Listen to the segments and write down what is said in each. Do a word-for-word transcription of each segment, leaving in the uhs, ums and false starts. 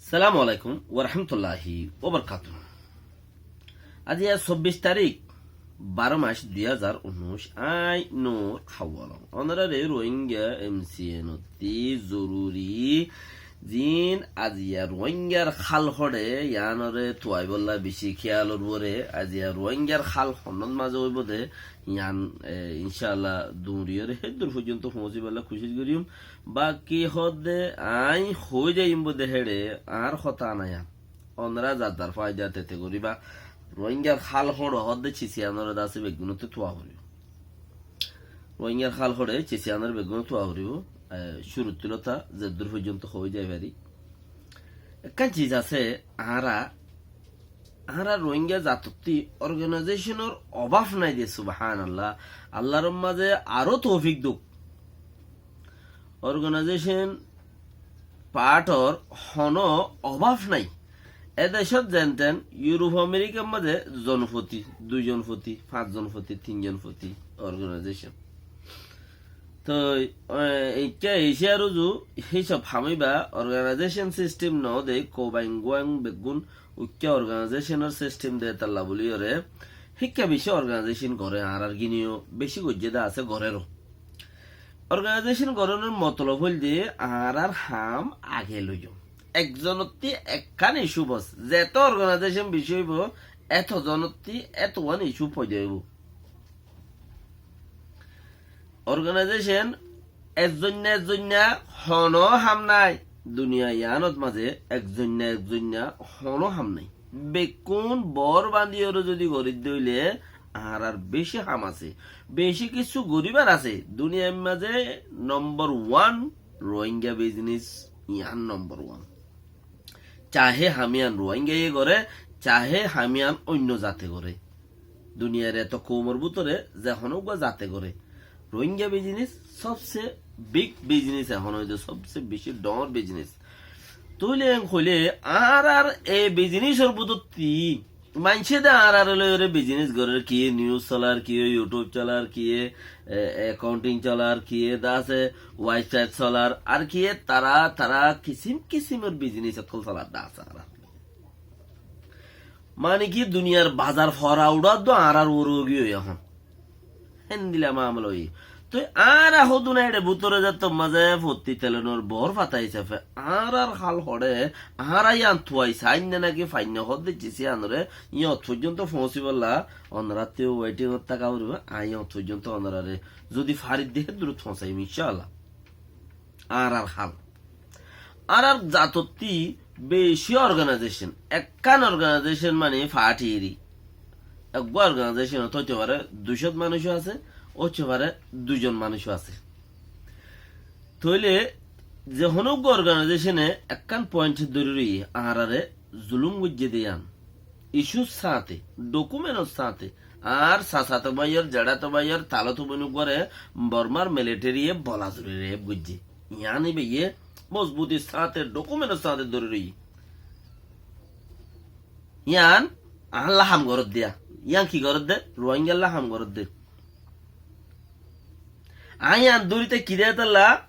Assalamu alaikum warahmatulláhi wabarakátuhu. Aijja sobbic tarík, baró mac, dui házar unnúic. Añí Nur Hawalong. Ónoraré Rohingya M C N ottí zoruri ziín aijja Rohingyar hál hoçé, yíanoré tuaibólla bicí kiyalor uore. Aijja Rohingyar hál honnúa mazé óibo dé, yían, e, incáalla duñriyóre héddur foijjonto foóñsibólla kucíc goijjum. Baki hoódde añí hoói zaiyum bóde héçe, añár hotá nái yían. Ónora zar zar faida tete goríba. Rohingyar hál hoçé hoódde cisiyanoré dase beggúnottú tuá foribó. Rohingyar hál hoçé cisiyanoré beggúnottú tuá foribó. E, cúruttu lóti zeddur foijjonto hoói zai fari. Ekkán cis asé, añára, añára Rohingya zatottí organization or obáf nái de, subhánallah. Allar mazé aró toufik douk. Organization part or honó obáf nái. E decót zenten Europe Amerikar mazé zon foti, dui zon foti, fañs zon foti, tin zon foti organization. Toi, e, ikká Asia r uzu hísob hámiba organization system no de, Kobain Guang beggún ikká organization or system de talla buli ore, híkka bicí organization gore, añárar giniyo bicí goijjé de asé, goreró. Organization gorónor motolob óilde añárar ham age loiyó. Ekzonottí ekkán issue bos, zeto organization bicí óibo, eto zonottí etowan issue foida óibo. Organization ezzoinna ezzoinna honó ham nái. Duniya yíanot mazé ezzoinna ezzoinna honó ham nái. Bekkún bor bañdiyóre zodi gorídde óile añárar bicí ham asé, bicí kissú goríbar asé. Duniyair mazé nombor wan Rohingya business, yían nombor wan. Cahé ham yían Rohingyaye goré, cahé ham yían oinno zate goré. Duniyair eto koumor bútore ze honó uggúa zate goré, Rohingya business sobse big business, ehón óilde sobse bicí dhoóñr business. Tóile en hoilé añárar e business or bútottí maincé de añárare loiyóre business gorér, kiyé news solar, kiyé YouTube solar, kiyé, e, accounting solar, kiyé de asé website solar, ar kiyé tara, tara kisim kisimor business ókkol solar de asé añárar. Mani ki duniyar bazar fora uçáddo añárar uore óigiyoi ehón. Héndilla mamela óiye. Toi añára hodún eçe bútore zettót mazé fottí telonor bor fata hísafe añárar hál hoçé, añára yían tuai sainna náki fainna hoódde cisiyanoré yían ot foijjonto foóñsibólla ónorattú waiting ot táka foribó. Añí yían ot foijjonto ónorare zodi faridde héddurot foóñsaiyum incáalla. Añárar hál. Añárar zatottí bicí organization, ekkán organization mani fathi eri. Eggúa organization ot óite fare dui cót manúic ó asé, óite fare dui zon manúic ó asé. Tóile ze honó eggúa organization e ekkán point dóri roiyé, añárare zulúm goijjé de yían. Issue r sáñte, document or sáñte, añár sasato báiyor, zeçato báiyor, taloto boin uggúare Bormar military ye bola zuri rape goijjé. Yían íbayé mozbutir sáñte, document or sáñte dóri roiyé. Yían añálla ham gorédde, yían ki gorédde? Rohingyalla ham gorédde. Añí yían dóri táki de hétolla,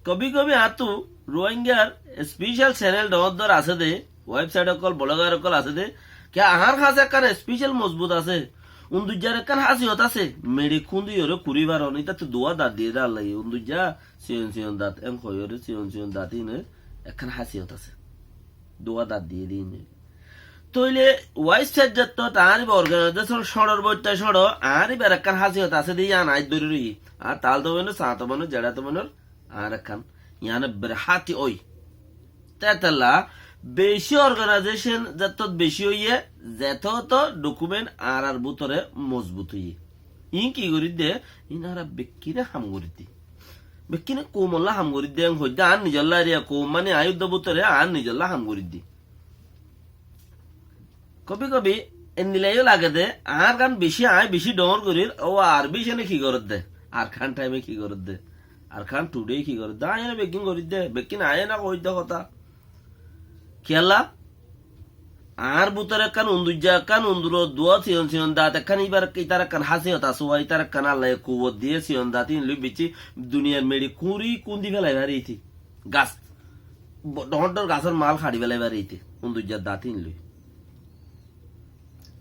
kobi kobi añáttu Rohingyar special channel dhoóñr dhoóñr asé de, website ókkol, blogger ókkol asé de, kiyá añár hañsé ekkán special mozbut asé, unduijjar ekkán hásiyot asé, meçi kúndiyóre kurí faron, ítattú duwá dat diyé de Allaye, unduijja siyon siyon dat, en hoiyóre siyon siyon dat íne ekkán hásiyot asé. Duwá dat diyé de íne. Tóile website zettót añár íba organization cóñçor boitta cóñço, añár íbar ekkán hásiyot asé de yían añí dóri roiyí. Añár taloto boinor, sañto boinor, zeçato boinor, añár ekkán yían ebbar háti ói. Tétalla bicí organization zettót bicí óiye, zetót document añárar bútore mozbut óiye. Iín ki gorídde? Iín añára bekkíne ham gorídde. Bekkíne koumolla ham gorídde, en hoidde añár nizolla eriya koum mani añí uddá bútore añár nizolla ham gorídde. Kobi kobi endilla yó lage de, añár gán bicí, añí bicí dhoóñr gorír, ó Arbi cene ki gorédde? Arkán time e ki gorédde? Arkán today ki gorédde? Añí ene beggín gorídde, beggín añí ene hoóidde hotá. Kiyólla? Añár bútore ekkán unduijja, ekkán unduror duwá siyon siyon dat, ekkán íbar, ítar ekkán hásiyot asé, ítar ekkán Allaye kuwot diyé, siyon dat ín loi bicí duniyar meçi kúri kúndi félai fari íte. Gas. bo-, dhoóñr dhoóñr gasór mal haçi félai fare íte, undujjar datín loi.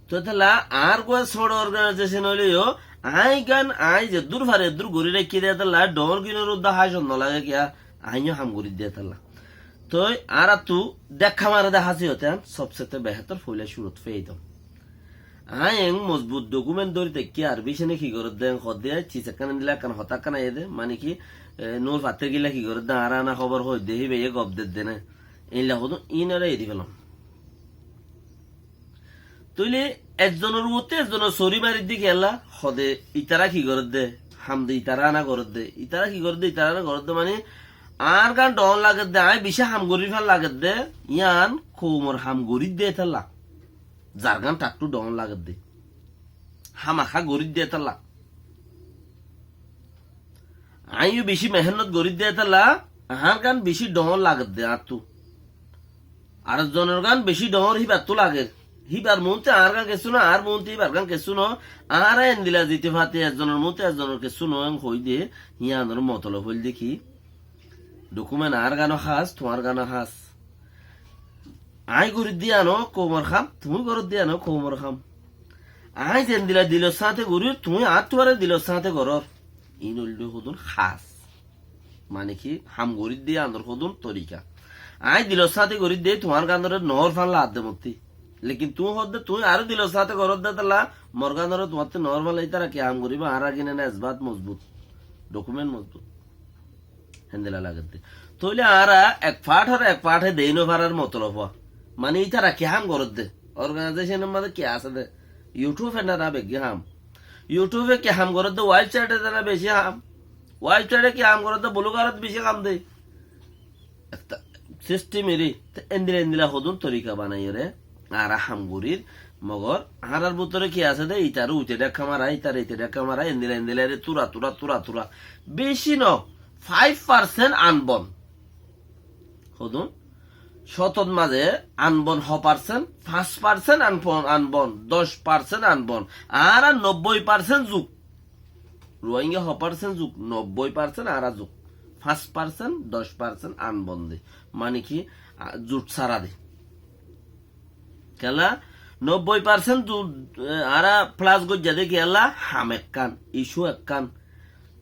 Tói tálla añár uggúa sóñço organization óileyo, aññí gán aññí zeddúr fari eddúr gorí raikké de tálla, dhoóñr gínor uddá hácot no lage kiyá, aññí yó ham gorí de tálla. Tói añáráttu dekká mare de hásiyot yián sobsete behétor foila cúrut fei dom. Aññí eñ mozbut document dóri táikki, ar bícene ki gorédde eñ hoódde, cis ekkán endilla ekkán hotá ekkán aiyé dé, mani ki, e, Nur Fattir gilla ki gorédde, añára ana hóbor hoóidde, híbaye gob dedde né. Eilla hodún, iínoré eri felom. Tóile ezzonor uotte ezzonor sori maridde kiyólla, hode itará ki gorédde, ham de itará ana gorédde, itará ki gorédde, itará ana gorédde, mani añár gán dhoón lagedde, aññí bicí ham gorí fán lagedde, yían koumor ham gorídde tálla. Zargán thattú dhoón lagedde. Hámaká gorídde tálla. Aññí yó bicí mehénnot gorídde tálla, añár gán bicí dhoón lagedde añáttu. Ar ezzonor gán bicí dhoóñr híbattú lager. Híbar muúnte añár gán kessú no, añár muúnte híbar gán kessú no. Añára endila ziti fati ezzonor muúnte ezzonor kessú no, eñ hoóide, yíanor motolob óilde ki? Dokumen añár gánó hás, tuáñr gánó hás. Aññí gorídde yíano koumor ham, tuñí goródde yíano koumor ham. Aññí zendila dilor sáñte gorír, tuñí añáttu baré dilor sáñte gorór. Iín óilde hodún hás. Mani ki, ham gorídde yíanor hodún torika. Aññí dilor sáñte gorídde tuáñr gánoré noór fán laadde mottí. Lekin tuñí hoódde tuñí aró dilor sáñte goródde tálla, mor gánoré tuáñtte noór fán la, ítara ki ham goríba, añára gíne na esbat mozbut. Dokumen mozbut. Héndila lagedde. Tóile añára ek faáthor ek faáthe deí no farar motolob. Mani ítara ki ham gorédde? Organization or mazé ki asé dé? YouTube e na, na beggín ham. YouTube e ki ham gorédde? Website e na bicí ham. Website e ki ham gorédde? Blogger ot bicí ham dé. Ekta system eri. Te endila endila hodún torika banaiyóre añára ham gorír, mogor añárar bútore ki asé dé, itaré uite dhekka mara, itaré ite dhekka mara, endila endila ere tura, tura, tura, tura. Bicí no, five percent anbon. Hodún? Cótot mazé anbon ho percent, fañs percent anbon, anbon, doc percent anbon. Añára nobboi percent zuk. Ruáingga ho percent zuk, nobboi percent añára zuk. Fañs percent, doc percent anbon de. Mani ki, a, zut sára de. Kiyólla, nobboi percent zut, e, añára plus goijjá de kiyólla, ham ekkán, issue ekkán,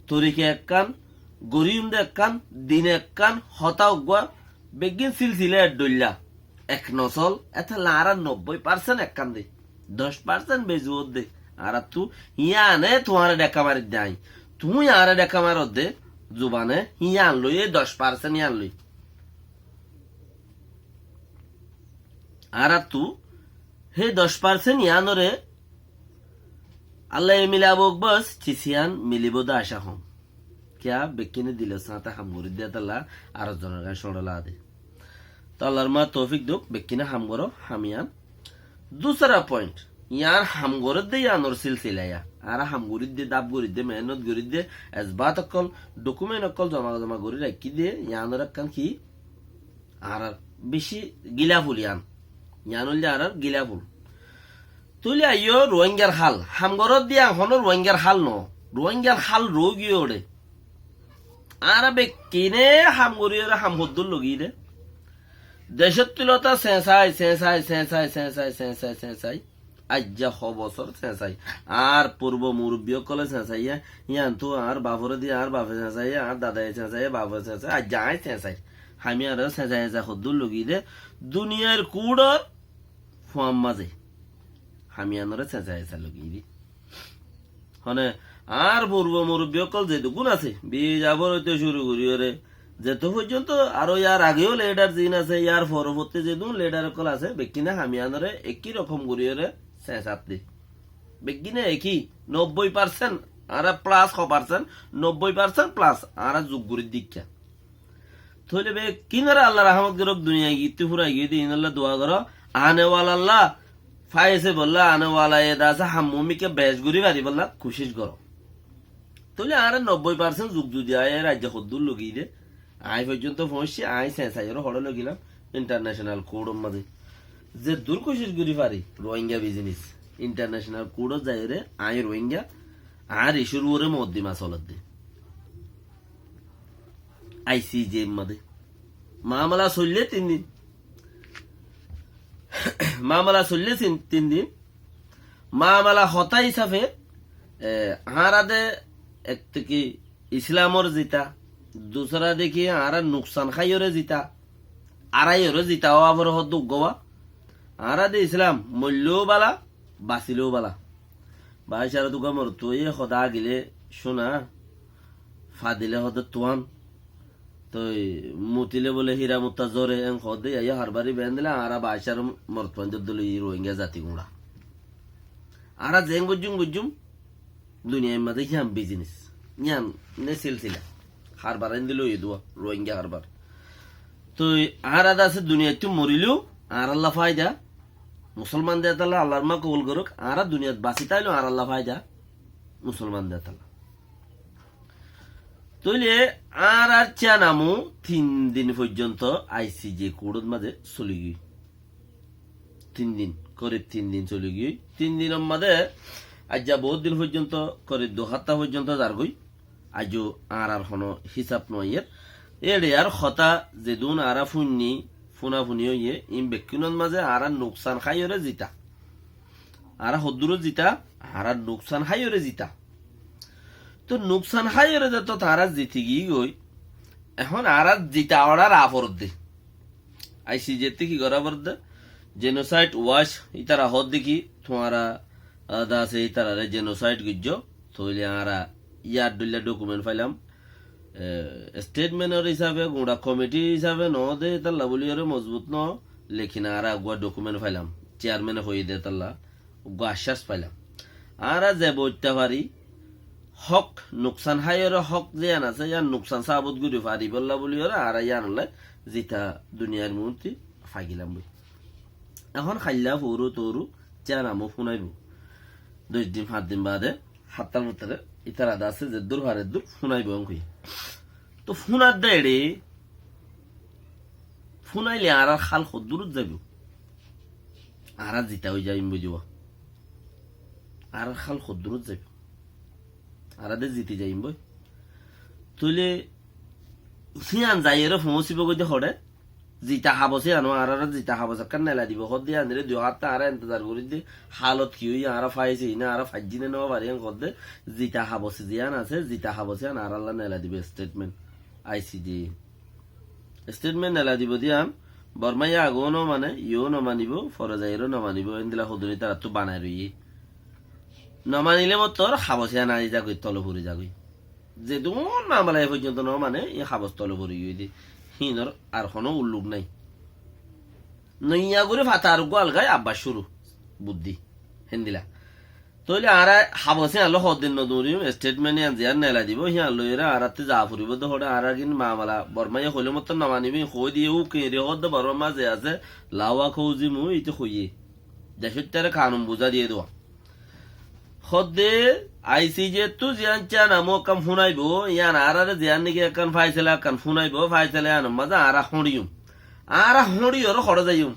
torika ekkán, gorí yum de ekkán, din ekkán, hotá uggúa, beggín silsila ek dhoilla. Ek nosol, etólla añára nobboi percent ekkán de. Doc percent bezuwódde. Añáráttu híyane tuáñre dhekka maridde aññí. Tuñí añáre dhekka marodde, zubane, híyan loi, e doc percent híyan loi. Añáráttu hé doc percent híyanore Allaye milabók bos, cis híyan milibó de acá hom. Kiyá, bekkíne dilor sáñte ham gorí de tálla, ar zonor gán cóñço lade. Tó Allar ma toufik douk, bekkíne ham goró, ham yián. Dusara point, yián ham gorédde yiánor silsila ya. Añára ham gorídde, daf gorídde, mehénnot gorídde, esbat ókkol, dokumen ókkol zoma zoma gorí raikkí de, yiánor ekkán ki? Añárar bicí gilaful yián. Yián óilde añárar gilaful. Tóile aiyó Ruáingar hál. Ham goródde yián honó Ruáingar hál no. Ruáingar hál roói giyé óre. Añára bekkíne ham goríyore ham hoddúr logíde. Decót tulóta señsai, señsai, señsai, señsai, señsai, señsai. Aijja ho bosór señsai. Añár purbo murubbi ókkole señsaiye, yiántu añár baforé di añár bafe señsaiye, añár dadaye señsaiye, bafe señsaiye, aijja aññí señsai. Hami aró señsai señsai hoddúr logíde, duniyair kuçor fuam mazé. Hami anoré señsai señsai logíde. Hone, añár purbo murubbi ókkol zedukkún asé, Bijafór óite cúru goríyore, zeto foijjonto aró yar ageyó lidar ziín asé, yar forofottí zedún lidar ókkol asé, bekkíne hamiyanore ekí rokom goríyore señsat de. Bekkíne ekí, nobboi parsent, añára plas ho parsent, nobboi parsent plas, añára zuk gorí dikká. Tóile bekkínore Alla rahámot gorók, duniyai gittí fúrai giyé dé, iínolla dua goró. Anewalalla, faisé bolla, anewala eda asé, ham mumkin bec gorí faribólla kucíc goró. Tóile añára nobboi parsent zuk zudi aiyé, raijja hoddúr logiyé dé. Aññí foijjonto foóñiccí, aññí señsai oró hoçé logilam, international court or mazé. Zeddúr kucíc gorí fari, Rohingya business, international court ot zaiyóre, aññí Rohingya, añár issue r uore mokoddima soledde. I C J mazé. Mamala soille tin din. Mamala soille tin, tin din. Mamala hotá hísafe, e, añára de ek te ki Islamor zita, dusra de ki añára nuksan háiyore zita, aráiyore zita ówa fore hoddúr uggúa. Añára de Islam, moilleu bála, basileu bála. Baácar uggúa morot fuaye hotá agile cúna, fadile hoó de tuán. Toi mutile bóle híra mutta zore en hoó de, yá harbari bendila, añára baácar morot fuaindor dóle Rohingya zati gúñra. Añára zeén goijjum goijjum, duniyair mazé híyan bizines. Híyan ne silsila. Harbar endila óiye dua, Rohingya harbar. Toi añára de asé duniyaittú morileu, añáralla faida, Musolman de talla, Allar ma kobul goruk, añára duniyat basi táileu añáralla faida, Musolman de talla. Tóile añárar cíyan amú tin din foijjonto I C J kourtor mazé soligiyói. Tin din, korib tin din soligiyói. Tin dinor mazé aijja bout din foijjonto, korib dui háfta foijjonto zargói. Aijjó añárar honó hísab no aiyér. Éçe ar hotá zedún añára fúinni, fúnafúni óiye, in bekkúnor mazé añára nuksan háiyore zita. Añára hoddúrot zita, añára nuksan háiyore zita. Toi nuksan háiyore zeto añára ziti giyí goi, ehón añára zita orar aforodde. I C J tte ki gora foredde? Genocide watch, ítara hoódde ki, tuáñra, ah, de asé ítarare genocide goijjó, tóile añára yar dhoilla document failam. E, statement or hísafe, guñça committee hísafe no de, ítalla buli ore mozbut no, lekin añára eggúa document failam. Chairman e hoiyé de ítalla, eggúa accás failam. Añára ze boitta fari, hók, nuksan háiyore hók ziyán asé, yían nuksan sabut gori faribólla buli ore, añára yíanolla zita duniyair muúnti faigilam boi. Ehón hailla fouru touru cíyan amú fúnaibo. Doc din, fañs din baade, háttar bútore, ítara de asé zeddúr fare eddúr fúnaibo en hoiyé. Toi fúnadde éçe, fúnaile añárar hál hoddúrot zaibo? Añára zita ói zaiyum boi de. Añárar hál hoddúrot zaibo? Añára de ziti zaiyum boi. Tóile híyan zaiyore foóñsibo goi de hoçé? Zita habos híyan, añárar zita habos ekkán nela dibo hoó de, yíanore dui háfta añára entezar gorí de, hálot ki óiye añára faiyí né, añára faijjí né no fari en hoó de, zita habos ziyán asé, zita habos híyan añáralla nela dibo statement, I C J. Statement nela dibo de yían, Bormaye agó no mane, iyó no manibo, fore zaiyore no manibo, endilla hodún ítarattú banai roiyé. No manile mottor habos híyan ai zagói, tole fori zagói. Zedún mamala e foijjonto no mane, e habos tole fori giyói de. Híinor ar honó ulluk nái. Noiya gorí fata ar uggúa algai abbar cúru. Buddí. Héndilla. Tóile añára habos híyan loi hoddin no duñriyum, statement híyan ziyán nela dibo, híyan loiyore añárattú za foribó de hoçé, añára gin mamala Bormaye hoilé mottor no manibo, hoói diye ú keñri hoó de Bormar mazé asé, Lawa Kouzimu, íte hoiyé. Decóittare kanun buzá diye dua. Hoó de I C J ttú ziyán cíyan amú ekkán fúnaibo, yían añárare ziyán niki ekkán faisela ekkán fúnaibo, faisela yíanor mazé añára hóñçiyum. Añára hóñçiyore hoçé zaiyum?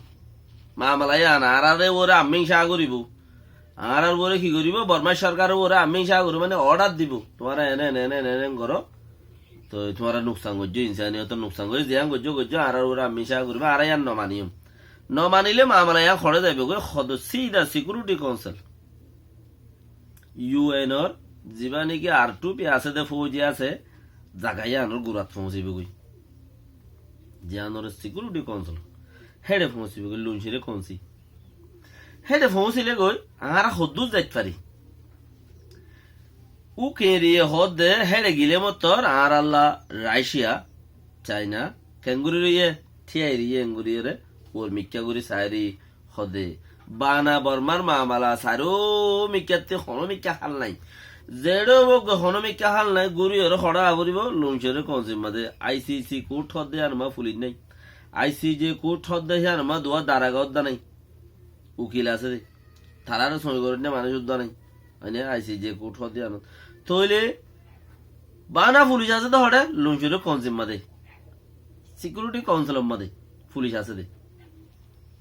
Mamala yían añárare uore ammíng cá goríbo. Añárar uore ki goríbo? Bormar sorkaror uore ammíng cá goríbo, mane order dibo. Tuáñra ene, ene, ene, ene, ene goró. Toi tuáñra nuksan goijjó, insaniyotor nuksan goijjó, ziyán goijjó, goijjó, añárar uore ammíng cá goríbo, añára yían no maniyum. No manile mamala yían hoçé zaibo goi, hoó de sida Security Council. U N or zibá niki R two P asé de fouji asé, zaga yíanor gurat foóñsibo goi. Ziyánor Security Council. Héçe foóñsibo goi, luncire kouñsi. Héçe foóñsile goi, añára hoddúr zait fari. Ú keñriye hoó de, héçe gile mottor, añáralla Russia, China, keéngorí roiyé, thíyai roiyé, engoriyore, uor mikká gorí saái roiyé, hoó de. Bana Bormar mamala sairó mikkátti honó mikká hál nái. Zeçé óuk goi honó mikká hál nái, goríyore hoçé aá foribó, luncire kouñsir mazé, I C C court hoó de yíanor mazé fulis nái. I C J court hoó de yíanor mazé duwá daraga uddá nái. Ukil asé de. Tarare sói goróinna manúic uddá nái. Mane I C J court hoó de yíanot. Tóile bana fulis asé de hoçé, luncire kouñsir mazé. Security Council or mazé fulis asé de.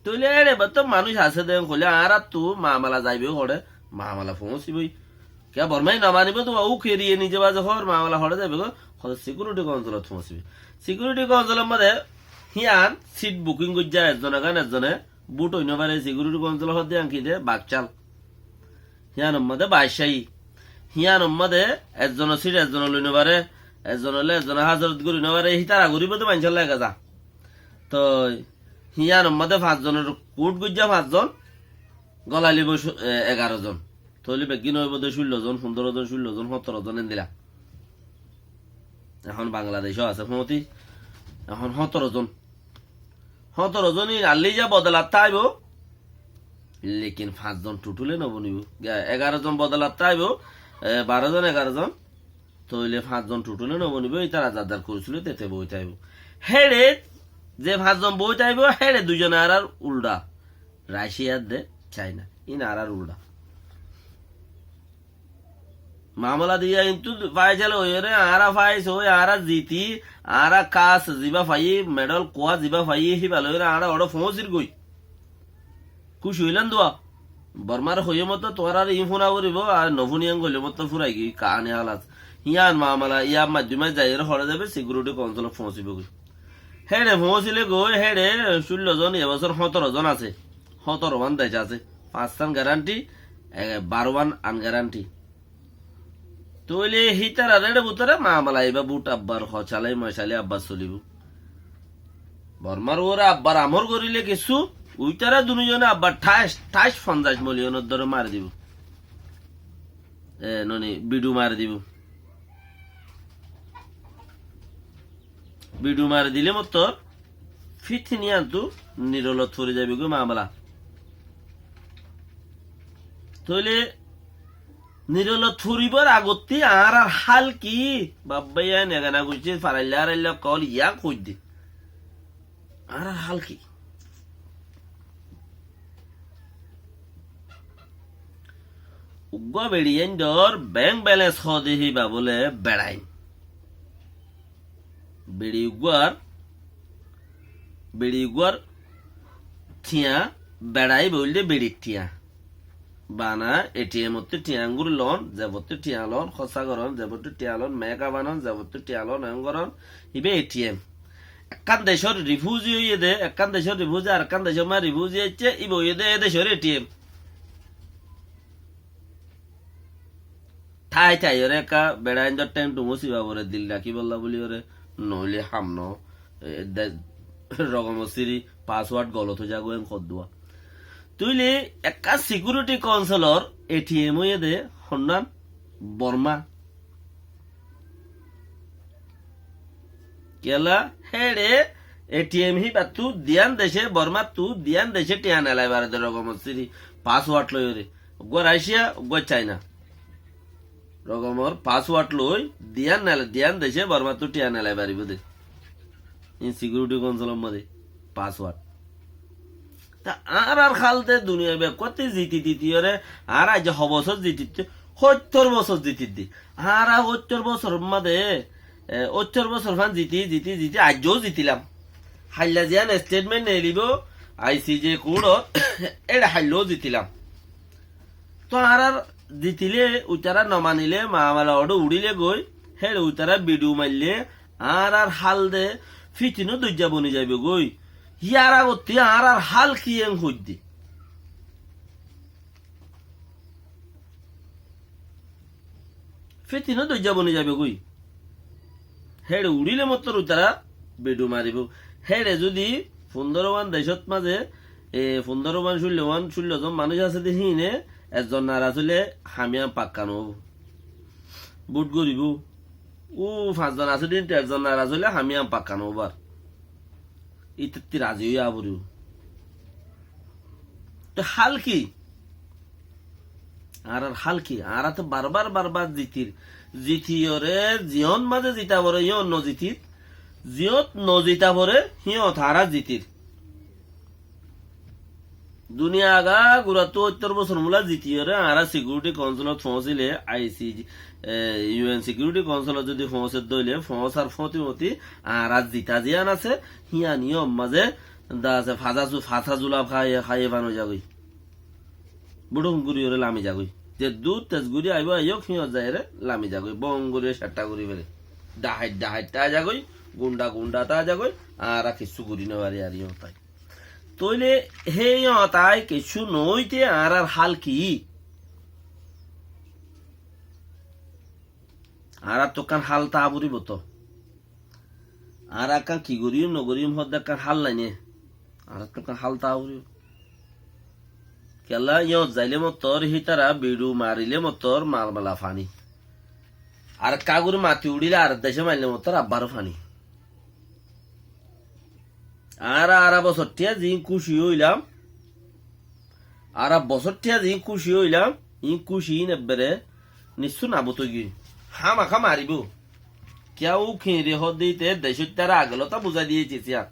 Tóile éçe báttu manúic asé de hoilé añárattú mamala zaibo hoçé, mamala foóñsibo. Kiyá Bormaye no manibo de, ú keñriye nize bazé hoór mamala hoçé zaibo goi, hoó de Security Council ot foóñsibo. Security Council or mazé Híyan seat booking goijjá ezzone gán ezzone, bút ói no fare, security council hoó de yían ki de, bakcal. Híyanor mazé baccáyi. Híyanor mazé ezzonor seat ezzone loi no fare, ezzone óile ezzone házorot gorí no fare, hítara goríbo de maincólla lega za. Toi híyanor mazé fañs zonor kút goijjá fañs zon, golailibó cu-, e, egaro zon. Tóile beggín óibo de cúllo zon, fundóro zon, cúllo zon, hótoro zon endilla. Ehón Bangladecó asé foóñti, ehón hótoro zon. Hótoro zon ín alli za bodolat táibo, lekin fañs zon tuthule no bonibó. Ge-, egaro zon bodolat táibo, e, baro zon, egaro zon. Tóile fañs zon tuthule no bonibó, ítara zadar gorísilo tete boói táibo. Héçe ze fañs zon boói táibo, héçe duizon añárar uldha. Raciya de Caina, ín añárar uldha. Mamala diya kintu faisala óiyore, añára fais ói, añára ziti, añára kas zibá faiyí, medal kuwa zibá faiyí, híba loiyore añára óçe foóñsir goi. Kúci óilam dua. Bormar hoiyé motto tuáñrare iín fúna foribó, ar no fúniyé goilé motto furai giyói, kaáni hálas. Yían mamala, yían maddúme zaiyóre hoçé zaibo, security councilot foóñsibógoi. Héçe foóñsile goi, héçe cúllo zon, e bosór hótoro zon asé. Hótoro wán dec asé. Fañssán garanti, e, baro wán angaranti. Tóile hítarar éçe bútore mamala ibá bút abbar hocalai mocalai abbar solibó. Bormar uore abbar amor goríle kessú, uitara dunúzone abbar ṭáic, ṭáic fonzaic miliyonor dóre mari dibó. E, noni, biçu mari dibó. Biçu mari dile mottor fítini antu nirolot fori zaibogói mamala. Tóile nirolot foribár agottí añárar hál ki? Babbá, yían egana goijjé, farailla arailla kol yían hoiddé. Añárar hál ki? Uggúa beçi aindor bank balance hoó de híba bóle beçain. Beçi uggúar, beçi uggúar thiañ beçai boilde beçir thiañ. Bana A T M ottú thiañ angur loon, zebottú thiañ loon, hósa goron, zebottú thiañ loon, meka banon, zebottú thiañ loon, en goron, ibá A T M. Ekkán decór rifuzi óiye de, ekkán decór rifuzi, ar ekkán decór ma rifuzi aiccé, ibá óiye de e decór A T M. Tái tái ore ekka beçaindor théng thungu siba fore dil rakíbolla buli ore, noóile ham no, e, de, rogomor siri password golot ói zagói en hoddúa. Tóile ekka security councilor A T M óiye de honnán Borma. Kiyólla héçe A T M híbattú diyán dece, Bormattú diyán dece thiañ nelai fare de rogomor siri password loiyóre. Uggúa Racia, uggúa Caina. Rogomor password loi diyán nel-, diyán dece Bormattú thiañ nelai faribó de. Ín security councilor mazé password. Te añárar hál de duniyai bekkúattí ziti titi ore, añára aijja ho bosór zitittí, hóittor bosór zitiddí. Añára hóittor bosóror mazé, e, hóittor bosór fán ziti, ziti, ziti, aijjó zitilam. Hailla ziyán statement neelibó, I C J courtot, éçe hailló zitilam. Tóu añárar zitilé, uitará no manilé, mamala oçé uçíle goi, héçe uitará biçu maillé, añárar hál de fítino doijja boni zaibou goi. Yíar agottí añárar hál ki en hoiddé? Fítino doijja boni zaibou goi. Héçe uçíle mottor uitará biçu maribóu. Héçe zudi fundóro wán decót mazé, e, fundóro wán, cúllo wán, cúllo zon manúic asé de híine, ezzon naras óile ham yían pakka no óibou. Bút goribóu. Ó fañs zon asé de híine ezzon naras óile ham yían pakka no óibou ar. Ítattí razi ói aá foribóu. Te hál ki? Añárar hál ki? Añára to barbar, barbar zitir. Zitiyóre, ziyót mazé zita foré, yíyot no zitir. Ziyót no zita foré, híyot añára zitir. Duniya agagurattú óttor bosór mula zitiyóre, añára Security Councilot foóñsile, I C J, e, U N Security Councilot zudi foóñse dóile, foóñsar fóti fóti, añára zita ziyán asé, híyan yíyot mazé, da asé, fasa zu-, fasa zulaf háiye, háiye fan ói zagói. Búthum gorí ore lami zagói. Zeddúr tez gorí aibó aiyók, híyot zaiyóre lami zagói. Bong gorí ceththa gorí fele. Dhahait, dhahait thai zagói. Gundha gundha táa zagói, añára kessú gorí no fari ar yóñtai. Tóile hé yóñtai kessú no óite añárár hál ki? Añáráttu ekkán hál táa foribóu toó. Añára ekkán ki goríyum no goríyum hoódde ekkán hál nái né. Añáráttu ekkán hál táa foribóu. Kiyólla yóñt zailé mottor hítara biçu marilé mottor mal mela faní. Ar ekká gorí mati uçíle ar decé mailé mottor abbaró faní. Añára añára bosóttiya ziín kúci óilam, añára bosóttiya ziín kúci óilam, iín kúci iín ebbere nissú nabut óigiyoi. Hámaká maribóu. Kiyá ó keñre hoódde íte decóittare agelóta buzái diyéice siyán.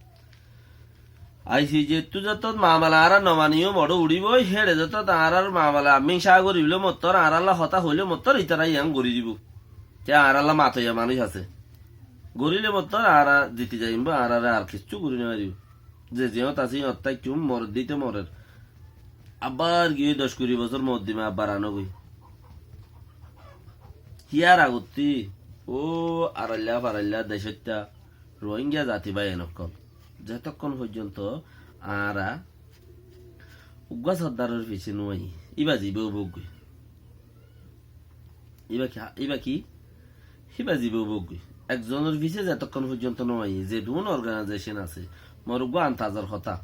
Aicé zettú zettót mamela añára no maniyúm, oçé uçíboi, héçe zettót añárár mamela míñca goríle mottor, añárálla hotá hoilé mottor, ítara yián gorí dibou. Te añárálla matoiya manúic asé. Goríle mottor añára ziti zaiyum bou, añáráre ar kessú gorí no faribóu. Ze ziyót asé yóñt táikkiyum, moredde íte morer. Abbar giyói doc kuri bosór moddima abbar anógoi. Híyar agottí, ó arailla farailla decóitta Rohingya zati bái enokkol. Zetókkon foijjonto añára uggúa soddaror fisé no aiyí, íba zibá óibou goi. Íba ki, íba ki? Híba zibá óibou goi. Ekzonor fisé zetókkon foijjonto no aiyí, zedún organaizécon asé, mor uggúa antazor hotá.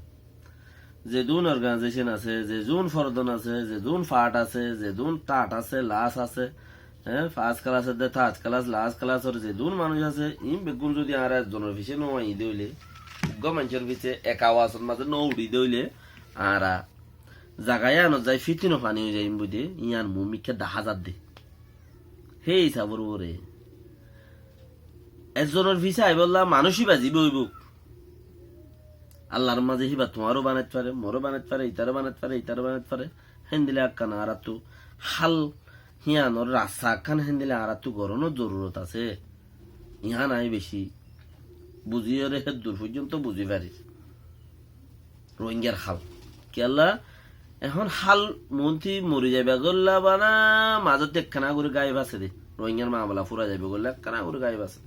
Zedún organaizécon asé, zedún fordon asé, zedún fath asé, zedún thath asé, las asé, hé, fas kelas edde thath kelas, las kelasor zedún manúic asé, iín beggún zodi añára ekzonor fisé no aiyí dé óile, uggúa maincór fisé ek awasor mazé no uçí dé óile, añára zaga yíanot zai fítino faní ói zaiyum boi dé, yían muúmikká dahá zadde. Hé hísabor uore ekzonor fisé aibólla manúic íba zibá óibou. Allar mazé híba tuáñró banait fare, moró banait fare, ítaró banait fare, ítaró banait fare. Héndilla ekkán añáráttu hál híanor rasta ekkán héndilla añáráttu gorónor zorurot asé. Yián aññí bicí buzíyore héddur foijjonto buzí farir. Rohingyar hál. Kiyólla, ehón hál muúnti mori zaiba golla bana mazótti ekkána gorí gaib asé dé. Rohingyar mamela fúrai zaiba golla ekkána gorí gaib asé.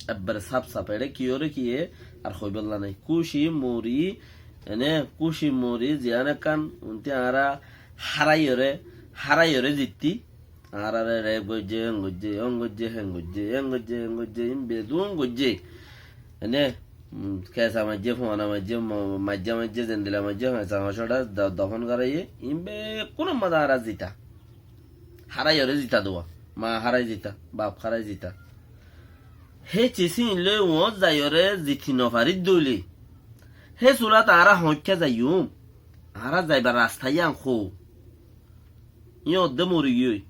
Ebbere saf saf, eçé kiyóre kiyé ar hoibólla nái. Kúci mori, ene kúci mori ziyán ekkán, untí añára háraiyore, háraiyore zittí. Añáráre rep goijjé, en goijjé, en goijjé, hen goijjé, en goijjé, en goijjé, in bedún goijjé. Ene, um, kesa maijjé, fuana maijjé, mo-, maijja maijjé, zendila maijjé, kesa maijjé, do-, dofon goráiye, in bekkúnor mazé añára zita. Háraiyore zita dua. Ma hárai zita, baf hárai zita. Hé cisín loi uñót zaiyore ziti nofarídde óile, hé sulat añára hoóñikka zaiyum? Añára zaibar rasta yían hoó? Yían odde mori giyói.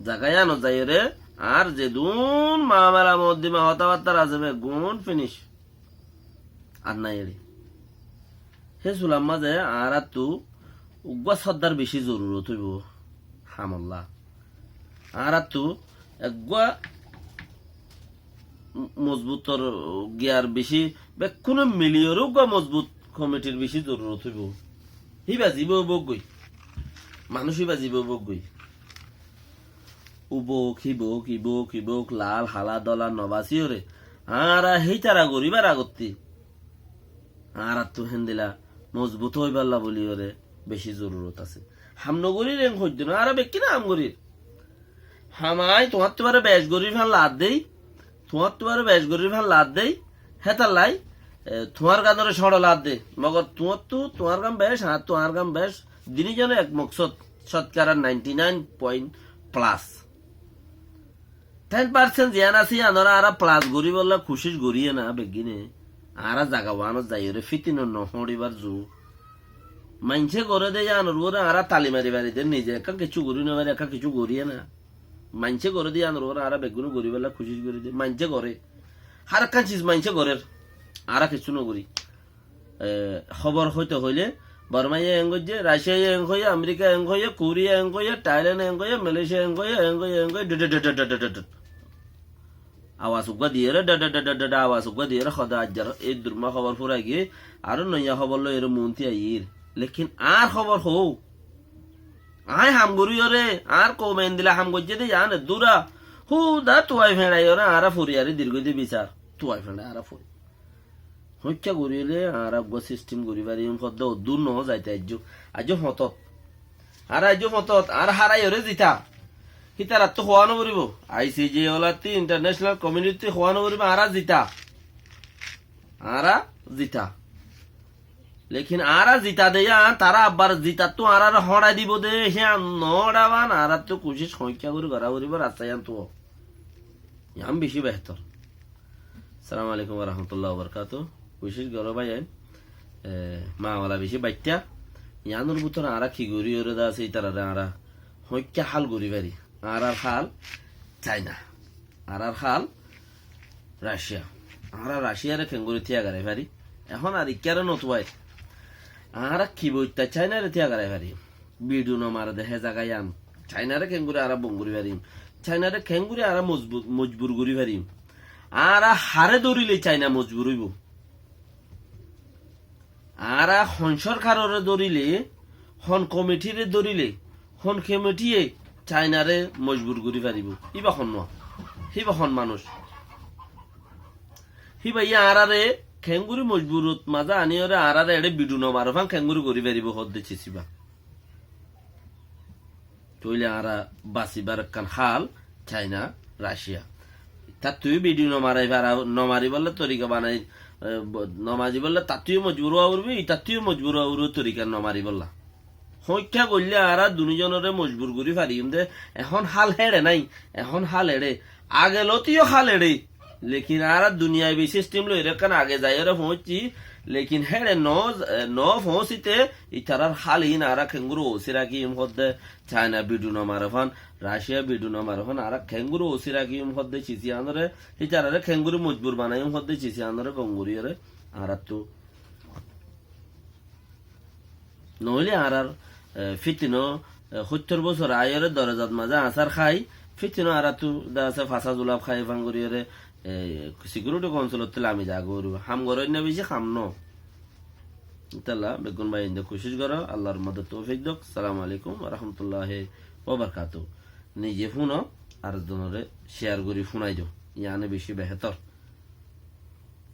Zaga yíanot zaiyóre, añár zedún mamela moddima hotábattar asé beggún finic. Ar nái eçé. Hé sulat mazé añáráttu uggúa sóddar bicí zorurot óibou hamolla. Añáráttu eggúa m-, mozbutor giyar bicí, bekkúne miliyóre uggúa mozbut komitir bicí zorurot óibou. Híba zibá óibou goi. Manúic híba zibá óibou goi. Ubóuk, hibóuk, ibóuk, ibóuk, lal, hala, dola nobasíyore. Añára hítara goríbar agottí añáráttu héndila mozbut óiballa buliyóre bicí zorurot asé. Ham nogorír en hoiddé no, añára bekkúne ham gorír. Ham aññí tuáñttú baré bec gorír fán laat dé, tuáñttú baré bec gorír fán laat dé, hétallai, e, tuáñr ganoré cóñço laat dé. Mogor tuáñttú, tuáñr gan bec, añáttu añár gan bec, diní zone ek moksod, cótkara ninety nine point plus. Ten percent ziyán asé, yíanoré añára plus goríbolla kucíc goríye na beggíne. Añára zaga uánot zaiyóre fítinot nohóñçibar zu. Maincé goré dé yíanor uore añára tali mari fari dé, nize ekkán kiccú gorí nofarí, ekkán kiccú goríye na. Maincé goré dé yíanor uore añára beggúne goríbolla kucíc gorí dé. Maincé goré. Hár ekkán ciz maincé gorér. Añára kiccú nogorí. E, hóbor hoito hoilé, Bormaye en goijjé, Raciaye en hoiyé, Amerika en hoiyé, Koriya en hoiyé, Thailand en hoiyé, Malaysia en hoiyé, en hoiyé, en hoiyé, dut, dut, dut. Awas uggúa diyére, dut, dut, dut, dut, awas uggúa diyére, hoda aijjar, ei durma hóbor furai giyé, aró noiya hóbor loiyóre muúnti aiyír. Lekin añár hóbor hoó. Aññí ham goríyore, añár koume endila ham goijjé dé, yían eddúra Húda tuai feñçai óre añára fori, arí dirgóidi bisar tuai feñçai añára fori. Hoikká gorí óile añára uggúa sistem gorí farim, hoddé oddúr no zaita aijjó. Aijjó fotót. Añára aijjó fotót, añára hárai óre zita. Hítarattú hoá no foribó. I C J olattí, international community hoá no foribó, añára zita. Añára zita. Lekin añára zita de yían, tará abbar zitattú añáráre hoñçai dibo de, hían no hoñçaban, añárattú kucíc hoikká gorí gorá foribó, rasta yíanttú. Yían bicí behétor. Assalamu alaikum wa rahmatullahi wa barakatuhu. Kucíc goró báiyain, e, mamala bicí baiththá. Yíanor bútore añára ki gorí óre de asé, ítarare añára hoikká hál gorí fari. Añárar hál China. Añárar hál Russia. Añára Russiare keéngorí tíya garai fari? Ehón ar ikkáre no tuai. Añára ki boitta Chinare tíya garai fari? Bidu no mare de hé zaga yían. Chinare keéngorí añára bon gorí farim? Chinare keéngorí añára mojbu-, mojbur gorí farim? Añára haré dórile China mojbur óibo? Añára hon sorkarore dórile, hon komiṭire dórile, hon komiṭiye Cainare mojbur gorí faribó? Íba hon nua? Híba hon manúic? Híbaye añáráre keéngorí mojburot mazé aníyore añáráre eçé bidu no mare fán keéngorí gorí faribó hoódde cisíba. Tóile añára basibar ekkán hál Caina, Racia. Tattúyo bidu no marai fara, no maribólla torika banai, e, bo-, no maribólla tattúyo mojbur ówa foribó, itattúyo mojbur ówa foribó torika no maribólla. Hoikká goillé añára dunizonoré mojbur gorí fariyum dé, ehón hál héçe nái, ehón hál eçé. Age lótiyo hál eçé. Lekin añára duniyaibi sistem loi erekkán age zaiyóre foóñiccí, lekin héçe no, no foóñsite itarár hál iín añára keéngorí ósi rakiyum hoódde, Caina bidu no mare fán, Racia bidu no mare fán, añára keéngorí ósi rakiyum hoódde cisíyanoré, ítararé keéngorí mojbur banaiyum hoódde cisíyanoré gom goríyoré añáráttu. Noóile añárár, e, fítino, e, hóittor bosór aáiyoré dorezat mazé añsár hái, fítino añáráttu de asé fasá zulaf hái fán goríyoré, e, sikiuriti kounsolottú lami zagói foribó. Ham goróinna bicí ham noó. Ítalla beggún báiyainde kucíc goró, Allar modot toufik douk. Assalamu alaikum wa rahmatullahi wa barakatuhu. Nize fúno, ar zonoré share gorí fúnai do. Yíane bicí behétor.